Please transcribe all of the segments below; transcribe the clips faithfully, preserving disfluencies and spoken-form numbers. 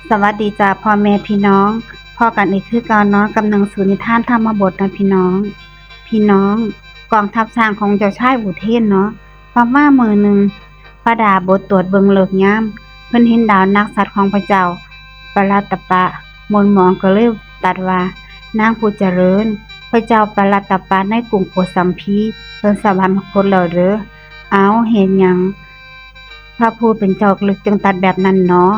สวัสดีจ้าพ่อแม่พี่น้อง พ้อกันอีกคือเก่าเนาะ กับหนังสือนิทานธรรมบทนะพี่น้อง พี่น้อง กองทัพช้างของเจ้าชายอุเทนเนาะ ต่อมามื้อหนึ่ง พระดาบทตรวจเบิ่งฤกษ์ยาม เพิ่นเห็นดาวนักษัตริย์ของพระเจ้าปรัตตปะ มนต์หมองก็เลยตรัสว่า นางผู้เจริญ พระเจ้าปรัตตปะในกรุงโกสัมพี เพิ่นสวรรคตแล้วเด้อ เอา เห็นหยัง พระผู้เป็นเจ้าจึงตรัสแบบนั้นเนาะ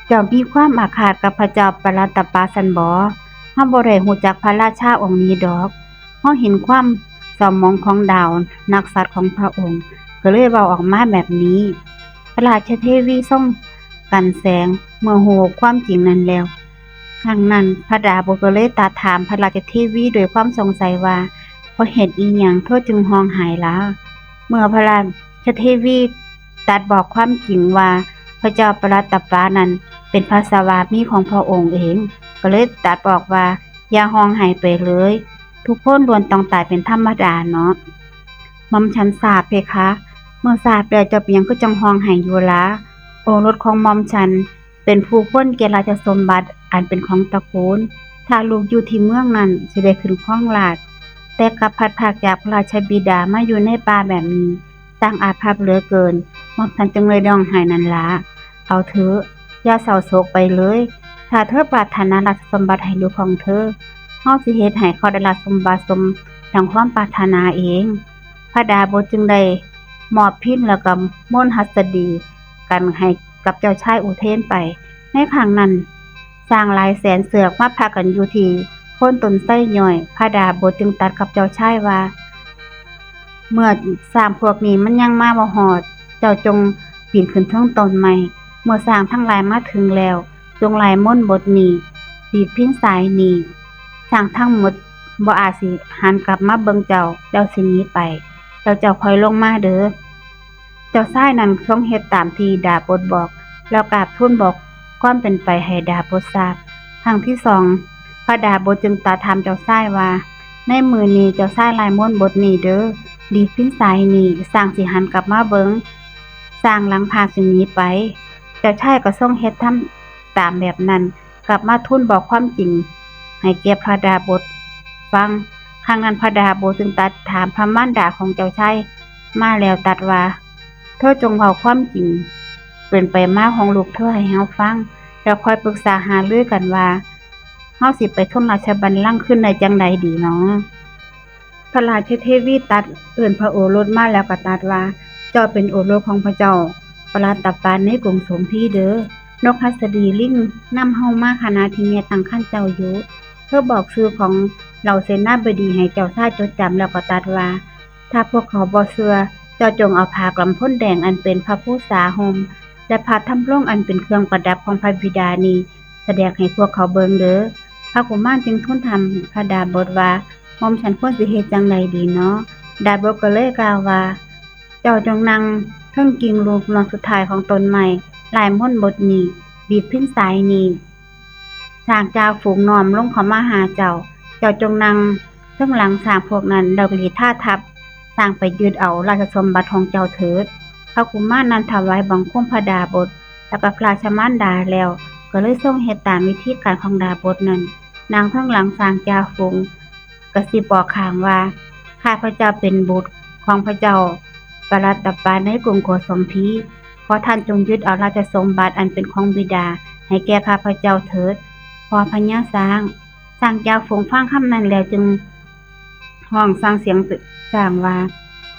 เจ้ามีความอาฆาตกับพระเจ้าปรัตตปาสันบอ เฮาบ่ได้ฮู้จักพระราชาองค์นี้ดอก เฮาเห็นความเศร้าหมองของดาวนักษัตริย์ของพระองค์ ก็เลยเว้าออกมาแบบนี้ พระราชเทวีทรงกันแสงเมื่อฮู้ความจริงนั้นแล้ว ครั้งนั้นพระดาบทก็เลยตรัสถามพระราชเทวีด้วยความสงสัยว่า เพราะเหตุอีหยังเธอจึงร้องไห้ล่ะ เมื่อพระราชเทวีตรัสบอกความจริงว่าพระเจ้าปรัตตปานั้นเป็นพระสวามีของพระองค์เอง ก็เลยตรัสบอกว่า อย่าร้องไห้ไปเลย ทุกคนล้วนต้องตายเป็นธรรมดาเนาะ หม่อมฉันทราบเพคะ เมื่อทราบแล้วเจ้าเป็นหยังคือจั่งร้องไห้อยู่ล่ะ โอรสของหม่อมฉันเป็นผู้ควรแก่ราชสมบัติอันเป็นของตระกูล ถ้าลูกอยู่ที่เมืองนั้นสิได้ขึ้นครองราชย์ แต่กลับพลัดพรากจากพระราชบิดามาอยู่ในป่าแบบนี้ ช่างอาภัพเหลือเกิน หม่อมฉันจึงเลยร้องไห้นั่นล่ะ เอาเถอะ อย่าเศร้าโศกไปเลย ถ้าเธอปรารถนาราชสมบัติให้ลูกของเธอ เฮาสิเฮ็ดให้เขาได้ราชสมบัติสมดังความปรารถนาเอง พระดาบทจึงได้มอบพิมพ์แล้วก็มนต์หัสดีกันให้กับเจ้าชายอุเทนไป ในครั้งนั้น ช้างหลายแสนเชือกมาพักกันอยู่ที่โคนต้นไทรย้อย พระดาบทจึงตรัสกับเจ้าชายว่า เมื่อช้างพวกนี้มันยังมาบ่ฮอด เจ้าจงปีนขึ้นเทิงต้นไม้ เมื่อช้างทั้งหลายมาถึงแล้ว จงไล่มนต์บทนี้ บีบพิณสายนี้ ช้างทั้งหมดบ่อาจสิหันกลับมาเบิ่งเจ้า แล้วสิหนีไป แล้วเจ้าค่อยลงมาเด้อ เจ้าชายนั้นทรงเฮ็ดตามที่ดาบทบอก แล้วกราบทูลบอกความเป็นไปให้ดาบททราบ ครั้งที่สอง พระดาบทจึงตรัสถามเจ้าชายว่า ในมื้อนี้เจ้าชายไล่มนต์บทนี้เด้อ บีบพิณสายนี้ ช้างสิหันกลับมาเบิ่ง ช้างหลังพรากสิหนีไป เจ้าชายก็ทรงเฮ็ดทำตามแบบนั้น กลับมาทูลบอกความจริงให้แก่พระดาบทฟัง ครั้งนั้นพระดาบทจึงตรัสถามพระมารดาของเจ้าชายมาแล้วตรัสว่า เธอจงเว้าความจริงเป็นไปมาของลูกเธอให้เฮาฟัง แล้วค่อยปรึกษาหารือกันว่า เฮาสิไปทรงราชบัลลังก์คืนได้จั่งใดดีหนอ พระราชเทวีตรัสเอิ้นพระโอรสมาแล้วก็ตรัสว่า เจ้าเป็นโอรสของพระเจ้าปรัตตปาในกรุงโสมพีเด้อ นกหัสดีลิงนำเฮามาขณะที่แม่ตั้งครรภ์เจ้าอยู่ เธอบอกชื่อของเหล่าเสนาบดีให้เจ้าชายจดจำแล้วก็ตรัสว่า ถ้าพวกเขาบ่เชื่อ เจ้าจงเอาผ้ากำพลแดงอันเป็นพระภูษาห่ม และผ้าทำลงอันเป็นเครื่องประดับของพระบิดานี้ แสดงให้พวกเขาเบิ่งเด้อ พระกุมารจึงทูลถามพระดาบทว่า หม่อมฉันควรสิเฮ็ดจั่งใดดีเนาะ ดาบทก็เลยกล่าวว่า เจ้าจงนั่งเทิงกิ่งลูกหนอนสุดท้ายของต้นไม้ ไล่มนต์บทนี้ บีบพิณสายนี้ ช้างจากฝูงน้อมลงเข้ามาหาเจ้า เจ้าจงนั่งเทิงหลังช้างพวกนั้น แล้วกรีธาทัพช้างไปยึดเอาราชสมบัติของเจ้าเถิด พระกุมารนั้นถวายบังคมพระดาบท แล้วก็พระราชมารดาแล้ว ก็เลยทรงเฮ็ดตามวิธีการของดาบทนั้น นั่งเทิงหลังช้างจากฝูง กระซิบบอกข้างว่า ข้าพเจ้าเป็นบุตรของพระเจ้าปรัตตปาในกรุงโกสัมพี ขอท่านจงยึดเอาราชสมบัติอันเป็นของบิดาให้แก่ข้าพเจ้าเถิด พ่อพญาช้าง ช้างจากฝูงฟังคำนั้นแล้วจึงฮ้องส่างเสียงสร้างว่า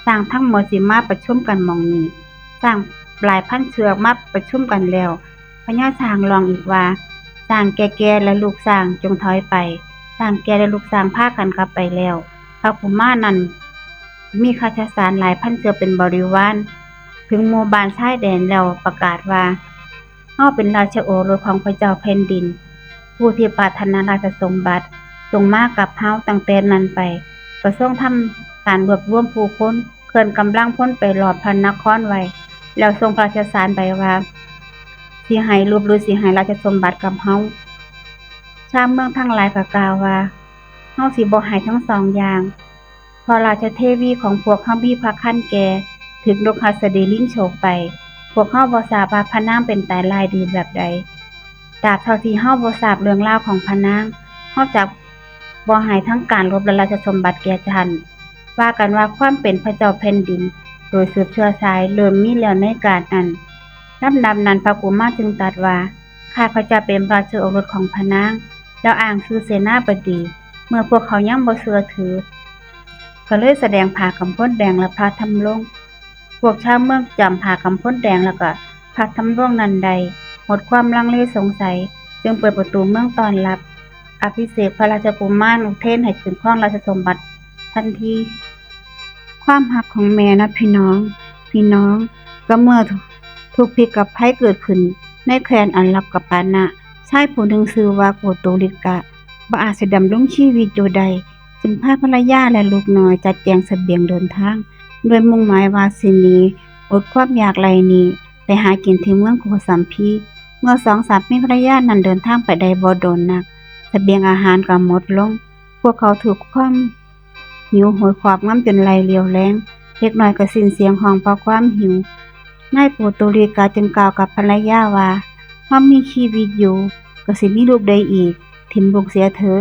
ช้างทั้งหมดสิมาประชุมกันหม่องนี้ ช้างหลายพันเชือกมาประชุมกันแล้ว พญาช้างร้องอีกว่า ช้างแก่ๆและลูกช้างจงถอยไป ช้างแก่และลูกช้างพากันกลับไปแล้ว พระกุมารนั้นมีข้าราชสารหลายพันเสือเป็นบริวาร ถึงหมู่บ้านชายแดนแล้วประกาศว่า เฮาเป็นราชโอรสของพระเจ้าแผ่นดิน ผู้ที่ปรารถนาราชสมบัติ จงมากับเฮาตั้งแต่นั้นไป ก็ทรงทำการรวบรวมผู้คน เคลื่อนกำลังพลไปล้อมพระนครไว้ แล้วส่งพระราชสารไปว่า สิให้ลบหรือสิให้ราชสมบัติกับเฮา ชาวเมืองทั้งหลายก็กล่าวว่า เฮาสิบ่ให้ทั้งสองอย่าง เพราะราชเทวีของพวกเฮามีพระครรภ์แก่ ถูกนกหัสดีลิงฉกไป พวกเฮาบ่ทราบว่าพระนางเป็นตายร้ายดีแบบใด ตราบเท่าที่เฮาบ่ทราบเรื่องราวของพระนาง เฮาจักบ่ให้ทางการลบล้างราชสมบัติแก่ท่าน ว่ากันว่าความเป็นพระเจ้าแผ่นดิน โดยสืบเชื้อสายเริ่มมีแล้วในกาลนั้น ลำดับนั้นพระกุมารจึงตรัสว่า ข้าพเจ้าเป็นพระราชโอรสของพระนาง แล้วอ้างชื่อเสนาบดี เมื่อพวกเขายังบ่เชื่อถือ ก็เลยแสดงผ้ากำพลแดงและพระทำลง พวกชาวเมืองจำผ้ากำพลแดงแล้วก็พระทำลงนั้นได้ หมดความลังเลสงสัย จึงเปิดประตูเมืองต้อนรับ อภิเษกพระราชกุมารอุเทนให้ขึ้นครองราชสมบัติทันที ความฮักของแม่นะพี่น้อง พี่น้อง ก็เมื่อทุกข์พิกภัยเกิดขึ้นในแคว้นอัลลกปานะ ชายผู้หนึ่งชื่อว่าโกตุลิกะ บ่อาจสิดำรงชีวิตอยู่ได้ จึงพาภรรยาและลูกน้อยจัดแจงเสบียงเดินทาง โดยมุ่งหมายว่าสิหนีอดความยากไร้นี้ ไปหากินที่เมืองโกสัมพี เมื่อสองสามีภรรยานั้นเดินทางไปได้บ่โดนนัก เสบียงอาหารก็หมดลง พวกเขาถูกความหิวโหยครอบงำจนไร้เรี่ยวแรง เด็กน้อยก็สิ้นเสียงฮ้องเพราะความหิว นายโกตุลิกะจึงกล่าวกับภรรยาว่า เฮามีชีวิตอยู่ ก็สิมีลูกได้อีก ถิ่มลูกเสียเถอะ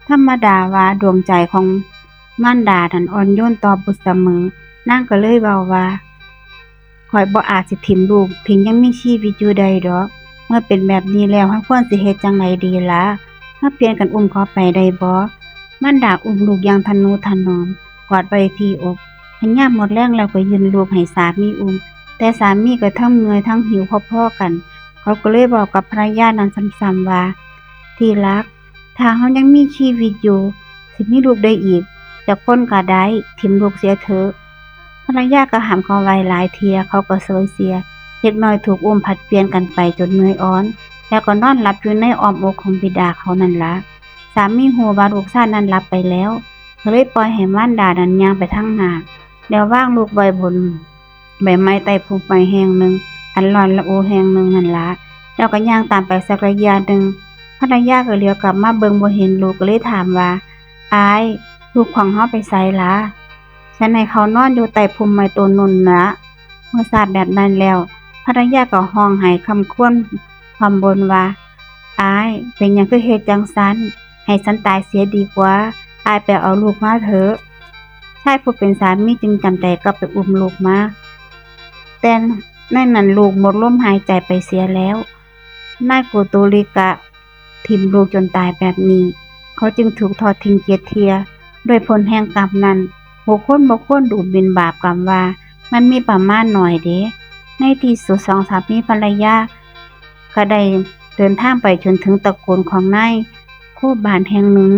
ธรรมดาว่าดวงใจของมารดานั้นอ่อนโยนต่อบุตรเสมอ นางก็เลยเว้าว่า ข้อยบ่อาจสิถิ่มลูกที่ยังมีชีวิตอยู่ได้ดอก เมื่อเป็นแบบนี้แล้ว เฮาควรสิเฮ็ดจั่งใดดีล่ะ เฮาเปลี่ยนกันอุ้มเขาไปได้บ่ มารดาอุ้มลูกอย่างทะนุถนอม กอดไว้ที่อก คันยามหมดแรงแล้วก็ยื่นลูกให้สามีอุ้ม แต่สามีก็ทั้งเมื่อยทั้งหิวพอๆกัน เขาก็เลยบอกกับภรรยานั้นซ้ำๆว่า ที่รัก ถ้าเฮายังมีชีวิตอยู่ สิมีลูกได้อีก จักคนก็ได้ ถิ่มลูกเสียเถอะ ภรรยาก็ห้ามเขาไว้หลายเทื่อ เขาก็เสยเสีย เด็กน้อยถูกอุ้มผลัดเปลี่ยนกันไปจนเมื่อยอ่อน แล้วก็นอนหลับอยู่ในอ้อมอกของบิดาเขานั่นละ สามีฮู้ว่าลูกชายนั้นหลับไปแล้ว ก็เลยปล่อยให้มารดานั้นย่างไปทางหน้า แล้ววางลูกไว้บนใบไม้ใต้พุ่มไม้แห่งหนึ่ง อันร้อนระอุแห่งหนึ่งนั่นละ แล้วก็ย่างตามไปสักระยะหนึ่ง ภรรยาก็เหลียวกลับมาเบิ่งบ่เห็นลูก ก็เลยถามว่า อ้าย ลูกของเฮาไปไสล่ะ ฉันให้เขานอนอยู่ใต้พุ่มไม้ต้นนั้นละ เมื่อทราบแบบนั้นแล้ว ภรรยาก็ฮ้องไห้คร่ำครวญพร่ำบ่นว่า อ้าย เป็นหยังคือเฮ็ดจั่งซั้น ให้ฉันตายเสียดีกว่า อ้ายไปเอาลูกมาเถอะ ชายผู้เป็นสามีจึงจำใจกลับไปอุ้มลูกมา แต่ในนั้นลูกหมดลมหายใจไปเสียแล้ว นายโกตุลิกะถิ่มลูกจนตายแบบนี้ เขาจึงถูกทอดทิ้งเจ็ดเทื่อ ด้วยผลแห่งกรรมนั้น บุคคลบ่ควรดูหมิ่นบาปกรรมว่ามันมีประมาณน้อยเด้ ในที่สุดสองสามีภรรยาก็ได้เดินทางไปจนถึงตระกูลของนายโคบาลแห่งหนึ่ง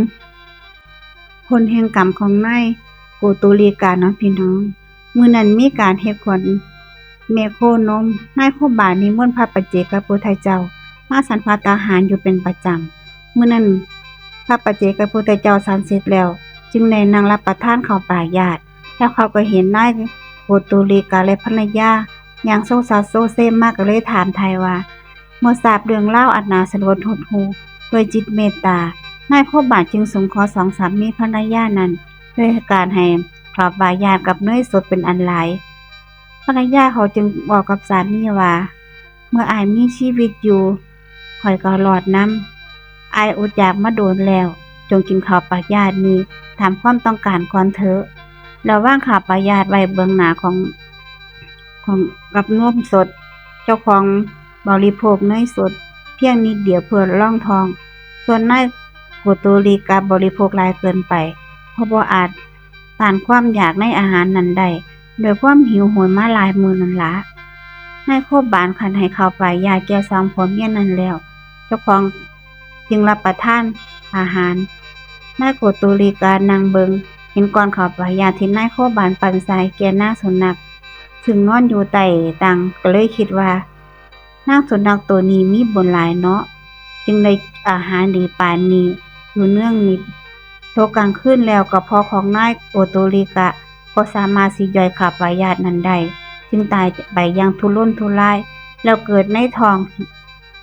ผลแห่งกรรมของนายโกตุลิกะเนาะพี่น้อง มื้อนั้นมีการเฮ็ดขวัญแม่โคนม นายโคบาลนิมนต์พระปัจเจกพุทธเจ้ามาฉันภัตตาหารอยู่เป็นประจำ มื้อนั้นพระปัจเจกพุทธเจ้าฉันเสร็จแล้ว จึงได้นั่งรับประทานข้าวปายาตร แล้วเขาก็เห็นนายโกตุลิกะและภรรยาย่างโซซัสโซเซมา ก็เลยถามไถ่ว่า เมื่อทราบเรื่องราวอันน่าสลดหดหู่ด้วยจิตเมตตา นายโคบาลจึงสงเคราะห์สองสามีภรรยานั้น ด้วยการให้ข้าวปายาตรกับเนยสดเป็นอันหลาย ภรรยาเขาจึงบอกกับสามีว่า เมื่ออ้ายมีชีวิตอยู่ ข้อยก็รอดนำ อ้ายอดอยากมาโดนแล้ว จงกินข้าวปายาตรนี้ตามความต้องการก่อนเถอะ แล้ววางข้าวปายาตรไว้เบื้องหน้าของ ของกับนมสด เจ้าของบริโภคเนยสดเพียงนิดเดียวเพื่อรองท้อง ส่วนนายโกตุลิกะบริโภคหลายเกินไป เพราะบ่อาจต้านความอยากในอาหารนั้นได้ ด้วยความหิวโหยมาหลายมื้อนั่นละ นายโคบาลคันให้ข้าวปายาตรแก่สองผัวเมียนั้นแล้ว เจ้าของจึงรับประทานอาหาร นายโกตุลิกะนั่งเบิ่ง เห็นก้อนข้าวปายาตรที่นายโคบาลปั้นใส่แก่นางสุนัข ซึ่งนอนอยู่ใต้ตัง ก็เลยคิดว่า นางสุนัขตัวนี้มีบุญหลายเนาะ จึงได้อาหารดีปานนี้อยู่เนืองนิด ตกกลางคืนแล้วกระเพาะของนายโกตุลิกะบ่สามารถสิย่อยข้าวปายาตรนั้นได้ จึงตายไปอย่างทุรนทุราย แล้วเกิดในท้อง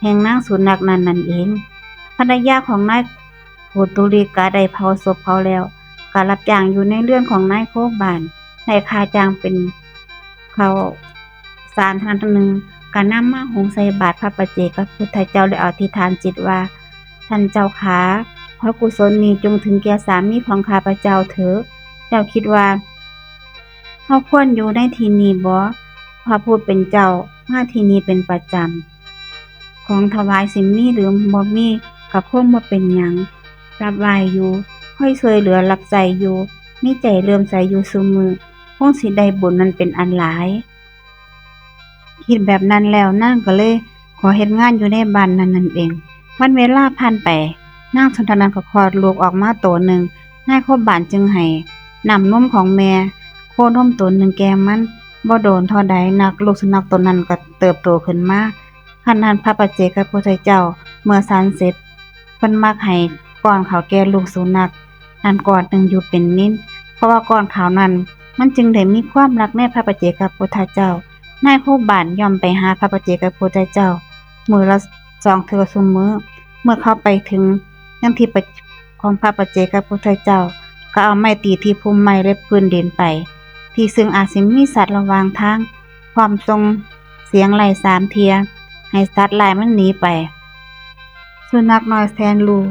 แห่งนางสุนัขนั้นนั่นเอง ภรรยาของนายโกตุลิกะได้เผาศพเขาแล้ว ก็รับจ้างอยู่ในเรือนของนายโคบาล ได้ค่าจ้างเป็นข้าวสารตันหนึ่ง ก็นำมาหุงใส่บาตรพระปัจเจกพุทธเจ้า และอธิษฐานจิตว่า ท่านเจ้าขา ขอกุศลนี้จงถึงแก่สามีของข้าพเจ้าเถิด เจ้าคิดว่า เฮาควรอยู่ในที่นี้บ่ พระผู้เป็นเจ้ามาที่นี่เป็นประจำ ของถวายสิมีหรือบ่มีก็คงบ่เป็นหยัง รับไหว้อยู่ คอยช่วยเหลือรับใช้อยู่ มีใจเลื่อมใสอยู่ซุมื้อ คงสิได้บุญนั้นเป็นอันหลาย คิดแบบนั้นแล้วนางก็เลยขอเฮ็ดงานอยู่ในบ้านนั้นนั่นเอง วันเวลาผ่านไป นางสุนัขนั้นก็คลอดลูกออกมาโตหนึ่ง นายโคบานจึงให้น้ำนมของแม่โคนมโตหนึ่งแก่มัน บ่โดนเท่าใดนัก ลูกสุนัขโตนั้นก็เติบโตขึ้นมา ครั้นนั้นพระปัจเจกพุทธเจ้าเมื่อฉันเสร็จ เพิ่นมักให้ก้อนข้าวแก่ลูกสุนัขนั้นก้อนหนึ่งอยู่เป็นนิด เพราะว่าก้อนข้าวนั้นมันจึงได้มีความรักในพระปัจเจกพุทธเจ้า นายโคบานย่อมไปหาพระปัจเจกพุทธเจ้ามื้อละสองเทื่อซุมื้อ เมื่อเขาไปถึงยังที่ประ ของพระปัจเจกพุทธเจ้า ก็เอาไม้ตีที่พุ่มไม้และพื้นดินไป ที่ซึ่งอาจสิมีสัตว์ระหว่างทาง พร้อมส่งเสียงไล่สามเทื่อ ให้สัตว์ร้ายมันหนีไป สุนัขน้อยแสนรู้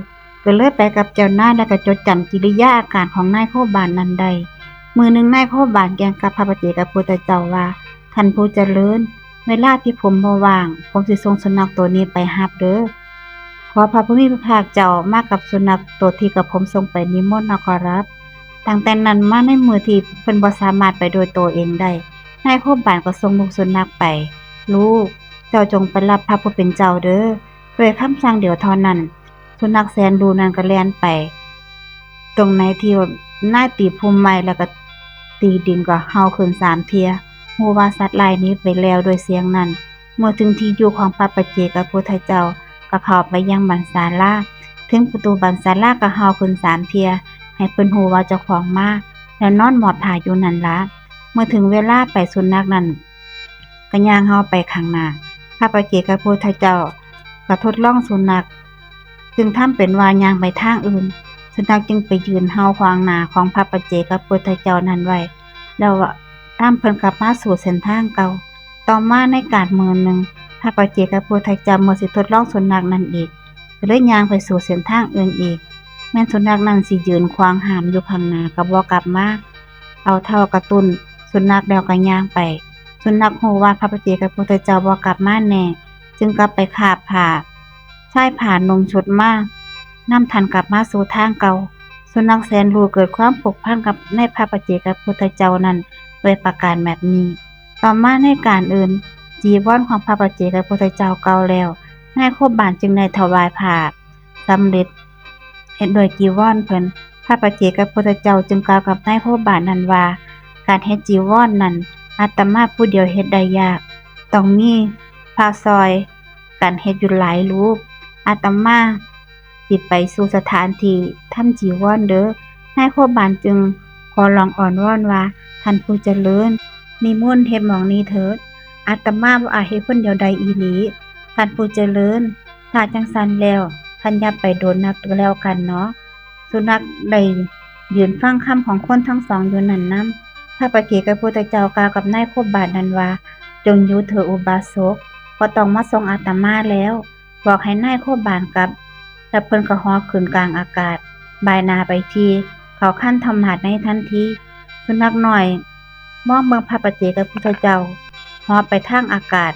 ก็เลยไปกับเจ้านาย และก็จดจำกิริยาอาการของนายโคบานนั้นได้ มื้อหนึ่งนายโคบานแจ้งกับพระปัจเจกพุทธเจ้าว่า ท่านผู้เจริญ เวลาที่ผมบ่ว่าง ผมสิส่งสุนัขตัวนี้ไปรับเด้อ ขอพระผู้มีพระภาคเจ้ามากับสุนัขตัวที่กระผมส่งไปนิมนต์นะขอรับ ตั้งแต่นั้นมาในมื้อที่เพิ่นบ่สามารถไปโดยตัวเองได้ นายโคบานก็ส่งลูกสุนัขไป ลูก เจ้าจงไปรับพระผู้เป็นเจ้าเด้อ ด้วยคำสั่งเดียวเท่านั้น สุนัขแสนรู้นั้นก็แล่นไป ตรงไหนที่ว่านายตีพุ่มไม้แล้วก็ตีดินก็เห่าขึ้นสามเทื่อ ฮู้ว่าสัตว์ร้ายหนีไปแล้วด้วยเสียงนั้น เมื่อถึงที่อยู่ของพระปัจเจกพุทธเจ้า ก็เข้าไปยังบัณฑศาลา ถึงประตูบัณฑศาลาก็เห่าขึ้นสามเทื่อ ให้เพิ่นฮู้ว่าเจ้าของมา แล้วนอนหมอบท่าอยู่นั่นละ เมื่อถึงเวลาไปสุนัขนั้น ก็ย่างเห่าไปข้างหน้า พระปัจเจกพุทธเจ้าก็ทดลองสุนัข จึงทำเป็นว่าย่างไปทางอื่น สุนัขจึงไปยืนเห่าขวางหน้าของพระปัจเจกพุทธเจ้านั้นไว้ แล้วนำเพิ่นกลับมาสู่เส้นทางเก่า ต่อมาในกาลมื้อหนึ่ง พระปัจเจกพุทธเจ้าเมื่อสิทดลองสุนัขนั้นอีก ก็เลยย่างไปสู่เส้นทางอื่นอีก แม้นสุนัขนั้นสิยืนขวางห้ามอยู่ข้างหน้าก็บ่กลับมา เอาเท้ากระตุ้นสุนัขแล้วก็ย่างไป สุนัขฮู้ว่าพระปัจเจกพุทธเจ้าบ่กลับมาแน่ จึงกลับไปคาบผ้า ชายผ้านุ่งชุดมา นำท่านกลับมาสู่ทางเก่า สุนัขแสนรู้เกิดความผูกพันกับในพระปัจเจกพุทธเจ้านั้นด้วยประการแบบนี้ ต่อมาในกาลอื่น จีวรของพระปัจเจกพุทธเจ้าเก่าแล้ว นายโคบานจึงได้ถวายผ้าสำริดเฮ็ดด้วยจีวรเพิ่น พระปัจเจกพุทธเจ้าจึงกล่าวกับนายโคบานนั้นว่า การเฮ็ดจีวรนั้น อาตมาผู้เดียวเฮ็ดได้ยาก ต้องมีพระซอยกันเฮ็ดอยู่หลายรูป อาตมาสิไปสู่สถานที่ทำจีวรเด้อ นายโคบานจึงขอร้องอ้อนวอนว่า ท่านผู้เจริญ นิมนต์เฮ็ดหม่องนี้เถิด อาตมาบ่อาจเฮ็ดคนเดียวได้อีหลี ท่านผู้เจริญ ถ้าจั่งซั้นแล้ว ท่านอย่าไปโดนนักก็แล้วกันเนาะ สุนัขได้ยืนฟังคำของคนทั้งสองอยู่นั้นนำ พระปัจเจกพุทธเจ้ากล่าวกับนายโคบานนั้นว่า จงอยู่เถิดอุบาสก บ่ต้องมาส่งอาตมาแล้ว บอกให้นายโคบานกลับ แล้วเพิ่นก็เหาะขึ้นกลางอากาศ บ่ายหน้าไปที่เขาคันธมาศในทันที สุนัขน้อยมองเบิ่งพระปัจเจกพุทธเจ้าเหาะไปทางอากาศ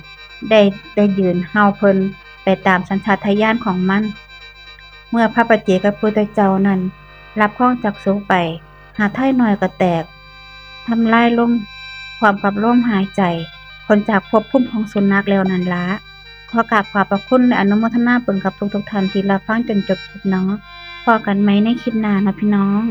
ได้แต่ยืนเห่าเพิ่นไปตามสัญชาตญาณของมัน เมื่อพระปัจเจกพุทธเจ้านั้นรับครองจักสุไป หาไทยน้อยก็แตก ทำลายลงพร้อมกับลมหายใจ พ้นจากภพภูมิของสุนัขแล้วนั่นละ ขอกราบขอบพระคุณและอนุโมทนาบุญกับทุกๆท่านที่รับฟังจนจบคลิปเนาะ พ้อกันใหม่ในคลิปหน้านะพี่น้อง